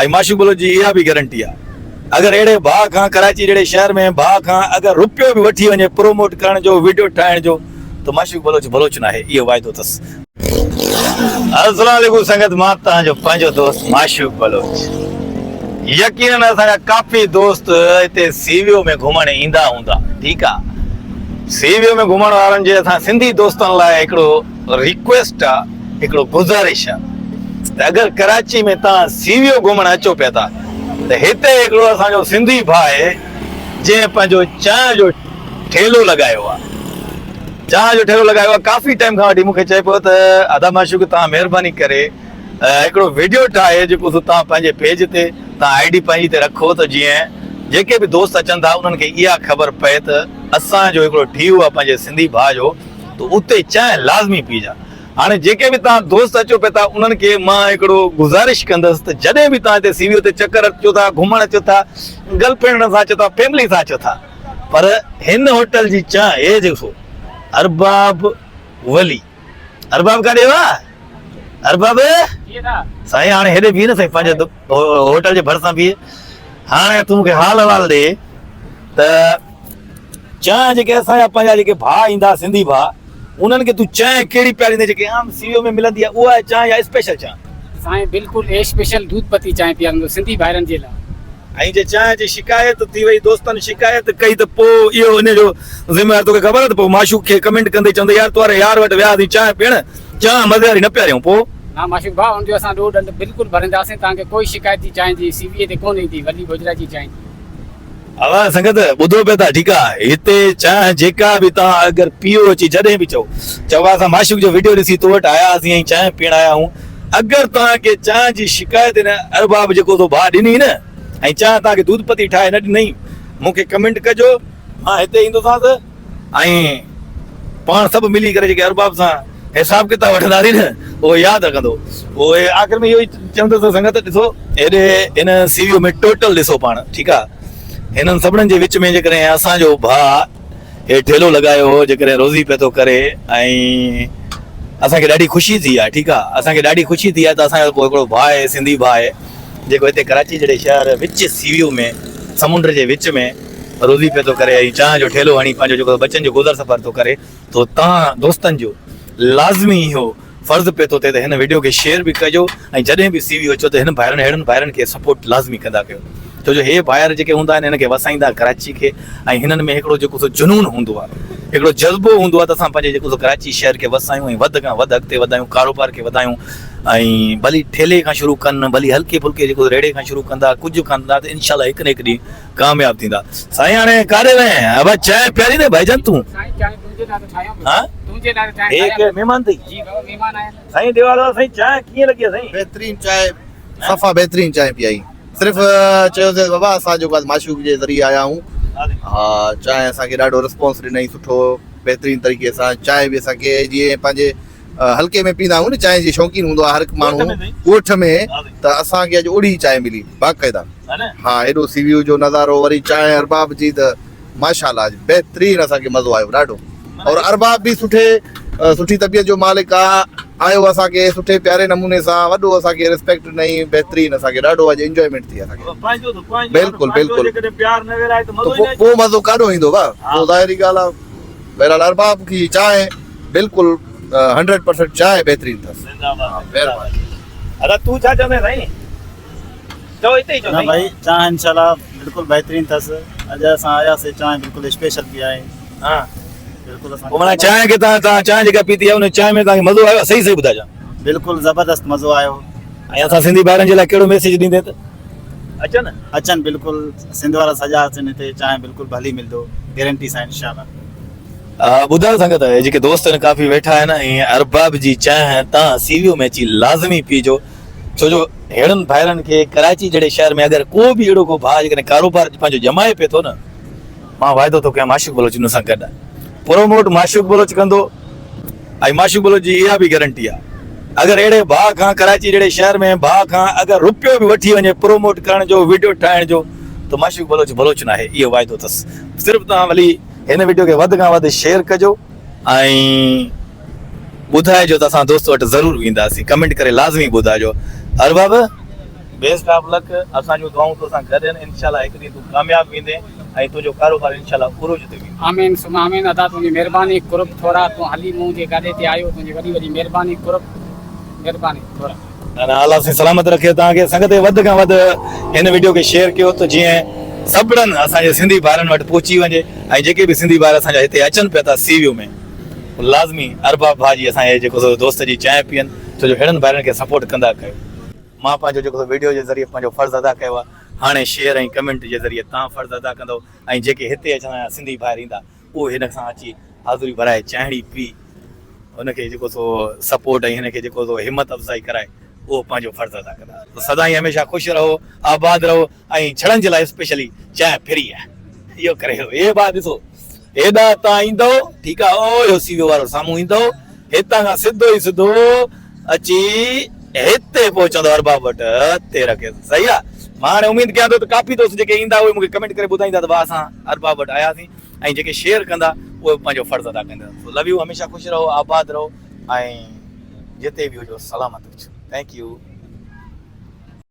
۽ معشوق بلوچ جي اها به گرنٽي آ اگر اهڙي ڀاء کان ڪراچي جهڙي شهر ۾ ڀاء کان اگر روپيو به وٺي وڃي پروموٽ ڪرڻ جو وڊيو ٺاهڻ جو ته معشوق بلوچ بلوچ ناهي اهو واعدو اٿس. السلام عليڪم سنگت مان توهان جو پنهنجو دوست معشوق بلوچ يقينن اسان جا ڪافي دوست هتي سي ويو ۾ گهمڻ ايندا هوندا ٺيڪ آ سي ويو ۾ گهمڻ وارن جي اسان سنڌي دوستن لاء هڪڙو ريڪويسٽ آ هڪڙو گذارش آ ته اگر ڪراچي ۾ توهان سي ويو گهمڻ اچو پيا ٿا ته هتي هڪڙو اسان جو سنڌي ڀاء آهي جنهن پنهنجو چانهه جو ٺيلو لڳايو آ چانهه جو ٺيلو لڳايو آ ڪافي ٽائيم کان وٺي مون کي چئي پيو ته ادا معشوق توهان مهرباني ڪري هڪڙو ويڊيو ٺاهي جيڪو سو توهان پنهنجي پيج تي توهان I D پنهنجي تي رکو ته جيئن جيڪي به دوست اچن ٿا انهن کي اها خبر پئي ته اسان جو هڪڙو ٺيهو آ پنهنجي سنڌي ڀاء جو ته اتي چانهه لازمي پيجا. هاڻي جيڪي به توهان دوست اچو پيا ٿا انهن کي مان هڪڙو گذارش ڪندس ته جڏهن به توهان هتي سي ويو تي چڪر اچو ٿا، گهمڻ اچو ٿا، گرل فرينڊ سان اچو ٿا، فيملي سان اچو ٿا پر هن هوٽل جي چانهه هي جيڪو ارباب ولي ارباب ڪاڏي ويو آ؟ ارباب سائين هاڻي هيڏي بيهه نه سائين پنهنجي هوٽل جي ڀرسان بيهه هاڻي تون مون کي حال احوال ڏي ته چانهه جيڪي اسان جا پنهنجا جيڪي ڀاء ايندا سنڌي ڀاء انهن کي تون چانهه ڪهڙي پياريندين جيڪي عام سي ويو ۾ ملندي آهي اها چانهه يا اسپيشل چانهه؟ سائين بلڪل اسپيشل دودھ پتي چانهه پياريندو سنڌي ڀائرن جي لاء. ۽ جي چانهه جي شڪايت ٿي وئي دوستن شڪايت ڪئي ته پوء اهو ان جو ذميوار توکي خبر آهي ته پوء معشوق کي ڪمينٽ ڪندي چوندي يار تو واري يار وٽ وياسين چانهه پيئڻ چانهه مزي واري نه پياريائون پوء. نه معشوق ڀاء ان جو اسان ڏوهه ڏنڊ بلڪل ڀرينداسين توهان کي ڪوئي شڪايت جي چانهه جي سي وي تي ڪونه ايندي ولي گوجرا جي چانهه جي. اوهان سنگت ٻڌو پيا ٿا ٺيڪ آ هتي چانهه جيڪا به توهان اگر پيئو اچي جڏهن به چئو چئو اسان معشوق جو وڊيو ڏسي تو وٽ آيا هئاسين ۽ چانهه پيئڻ آيا آهيون اگر توهان کي چانهه جي شڪايت هن ارباب جيڪو سو ڀاء ڏني نه ۽ چانهه توهان کي دودھ پتي ٺاهي نه ڏنئي مون کي ڪمينٽ ڪجو مان هتي ايندوسانس ۽ پاڻ سڀ ملي ڪري جيڪي ارباب سان حساب ڪتاب وٺنداسين نه اهو ياد رکندو. پوء آخر ۾ اهو ئي چوندس ته سنگت ڏسو هيڏي هن سي ويو ۾ ٽوٽل ڏسو پاڻ ٺيڪ آ هنن سڀنن جي وچ ۾ جيڪڏهن اسان جو ڀاء هي ٺيلو لڳايو هو جيڪڏهن روزي پيو ٿو ڪري ۽ اسان کي ڏاڍي خوشي ٿي آ ٺيڪ آ اسان کي ڏاڍي خوشي ٿي آ ته اسان جو ڪو هڪڙو ڀاء آهي سنڌي ڀاء آهي جيڪو هتي ڪراچي جهڙي شهر وچ سي ويو ۾ سمنڊ جي وچ ۾ روزي پيو ٿو ڪري ۽ چانهه جو ٺيلو هڻي پنهنجو جيڪو ٻچن جو گذر سفر ٿو ڪري تو تان دوستن جو لازمي اهو فرض پيو ٿو ٿئي ته هن وڊيو کي شيئر به ڪجو ۽ جڏهن به سي وي اچو ته هن ڀائرن ههڙن ڀائرن کي سپورٽ لازمي ڪندا ڪيو ڇو جو هي ڀائر جيڪي هوندا آهن هن کي وسائيندا ڪراچي کي ۽ هنن ۾ هڪڙو جيڪو سو جنون هوندو آهي هڪڙو جذبو هوندو آهي ته اسان پنهنجي جيڪو سو ڪراچي شهر کي وسايون ۽ وڌ کان وڌ اڳتي وڌايون ڪاروبار کي وڌايون ۽ ڀلي ٺيلي کان شروع ڪن ڀلي هلڪي ڦلڪي جيڪو ريڙهي کان شروع ڪندا ڪجهه ڪندا ته انشاء الله هڪ نه هڪ ڏينهن ڪامياب ٿيندا. سائين هاڻي ڪاڏي وئين ابا چانهه پياري نه ڀائيجان تون. سائين چانهه تنهنجي لاء ته ٺاهيان پيو. ها تنهنجي لاء ته چانهه هي ٺاهيان ڪير پيو. مهمان اٿئي. جي بابا مهمان آيا آهن. سائين ديوال وارا سائين چانهه ڪيئن لڳي سائين. بهترين چانهه صفا بهترين چانهه پيائي صرف چيوسيس بابا اسان جيڪو آهي معشوق جي ذريعي آيا آهيون ها چانهه اسان کي ڏاڍو رسپانس ڏنائين سٺو بهترين طريقي سان چانهه به اسان کي جيئن پنهنجي حلقي ۾ پيئندا آهيون نه چانهه جي شوقين هوندو آهي هر هڪ ماڻهو ڳوٺ ۾ ته اسان کي اڄ اوڙي چانهه ملي باقاعده ها هيڏو سي ويو جو نظارو وري چانهه ارباب جي ته ماشاءالله بهترين اسان کي مزو آيو ڏاڍو اور ارباب به سٺي سٺي طبيعت جو مالڪ آ آيو اسان کي سٺي پياري نموني سان وڏو اسان کي ريسپيڪٽ ڏنائين بهترين اسان کي ڏاڍو اڄ انجوائمينٽ ٿي اسان کي بلڪل بلڪل ته پوء مزو ڪاڏو ايندو وا پوء ظاهري ڳالهه آ بهرحال ارباب کي چانهه بلڪل هنڊريڊ پرسنٽ چانهه بهترين اٿس مهرباني. ادا تون ڇا چوندين سائين چئو اتي ئي چئو نه سائين. ڀائي چانهه انشاء الله بلڪل بهترين اٿس اڄ اسان آياسي چانهه بلڪل اسپيشل پي آهي ها بلڪل اسان پوء معنيٰ چانهه کي تان تان چانهه جيڪا پيتي آهي ان چانهه ۾ تان کي مزو آيو صحيح صحيح ٻڌائجان. بلڪل زبردست مزو آيو. ۽ اسان سنڌي ڀائرن جي لاء ڪهڙو ميسيج ڏيندين ته اچن. اچن بلڪل سنڌ وارا سڄا اچن هتي چانهه بلڪل ڀلي ملدو گيرنٽي سان انشاء الله. ٻڌايو سنگت اهي جيڪي دوست آهن ڪافي ويٺا آهن ۽ ارباب جي چانهه تان سي ويو ۾ اچي لازمي پيجو ڇو جو ههڙن ڀائرن کي ڪراچي جهڙي شهر ۾ اگر ڪو به اهڙو ڪو ڀاء جيڪڏهن ڪاروبار پنهنجو ڄمائي پئي ٿو نه مان واعدو ٿو ڪيان معشوق بلوچ ان سان گڏ آهي پروموٽ معشوق بلوچ ڪندو ۽ معشوق بلوچ جي اها به گرنٽي آهي اگر اهڙي ڀاء کان ڪراچي جهڙي شهر ۾ ڀاء کان اگر روپيو به وٺي وڃي پروموٽ ڪرڻ جو ويڊيو ٺاهڻ جو ته معشوق بلوچ بلوچ ناهي اهو واعدو اٿس صرف توهان ڀلي هن وڊيو کي وڌ کان وڌ شيئر ڪجو ۽ ٻڌائجو ته اسان دوست وٽ ضرور وينداسين ڪمينٽ ڪري لازمي ٻڌائجو ارباب بيسٽ آف لڪ اسان جون دعائون توسان گڏ آهن انشاء الله هڪ ڏينهن تون ڪامياب ويندين ۽ تنهنجو ڪاروبار انشاء الله عروج تي ويندو. آمين ثم آمين ادا تنهنجي مهرباني قرب ٿورا تون هلي مون جي گاڏي تي آيو تنهنجي وڏي وڏي مهرباني قرب مهرباني ٿورا. نه نه الله سائين سلامت رکي توهان کي سنگت وڌ کان وڌ هن وڊيو کي شيئر ڪيو ته جيئن سڀڙن اسان جي سنڌي ڀائرن وٽ پهچي وڃي ۽ جيڪي به سنڌي ڀائر اسان جا هتي اچن پيا ٿا سي ويو ۾ لازمي ارباب ڀاء جي اسان جي جيڪو سو دوست جي چانهه پيئن ڇو جو ههڙن ڀائرن کي سپورٽ ڪندا ڪيو. مان پنهنجو جيڪو سو ويڊيو جي ذريعي پنهنجو فرض ادا ڪيو آهي هاڻي شيئر ۽ ڪمينٽ جي ذريعي توهان فرض ادا ڪندو ۽ جيڪي هتي اچڻ جا سنڌي ڀائر ايندا اهي هن سان اچي حاضري ڀرائي چانهڙي پي هن کي جيڪو سو سپورٽ ۽ هن کي جيڪو سو همت افزائي ڪرائي اهو پنهنجو فرض ادا ڪندا ته سدائين هميشه خوش رهو آباد رهو ۽ ڇڙن جي لاء اسپيشلي چانهه فري آهي اهو ڪري هي ڀاء ڏسو هيڏا تان ايندو ٺيڪ آ او اهو سي ويو وارو سامهون ايندو هتان کان سڌو ئي سڌو اچي هتي پهچندو ارباب وٽ هتي رکيس صحيح آ مان هاڻي اميد ڪيان ٿو ته ڪافي دوست جيڪي ايندا اهي مونکي ڪمينٽ ڪري ٻڌائيندا ته واهه اسان ارباب وٽ آياسين ۽ جيڪي شيئر ڪندا اهي به پنهنجو فرض ادا ڪندا سو لو يو هميشه خوش رهو آباد رهو ۽ جتي به هجو سلامت هجو thank you.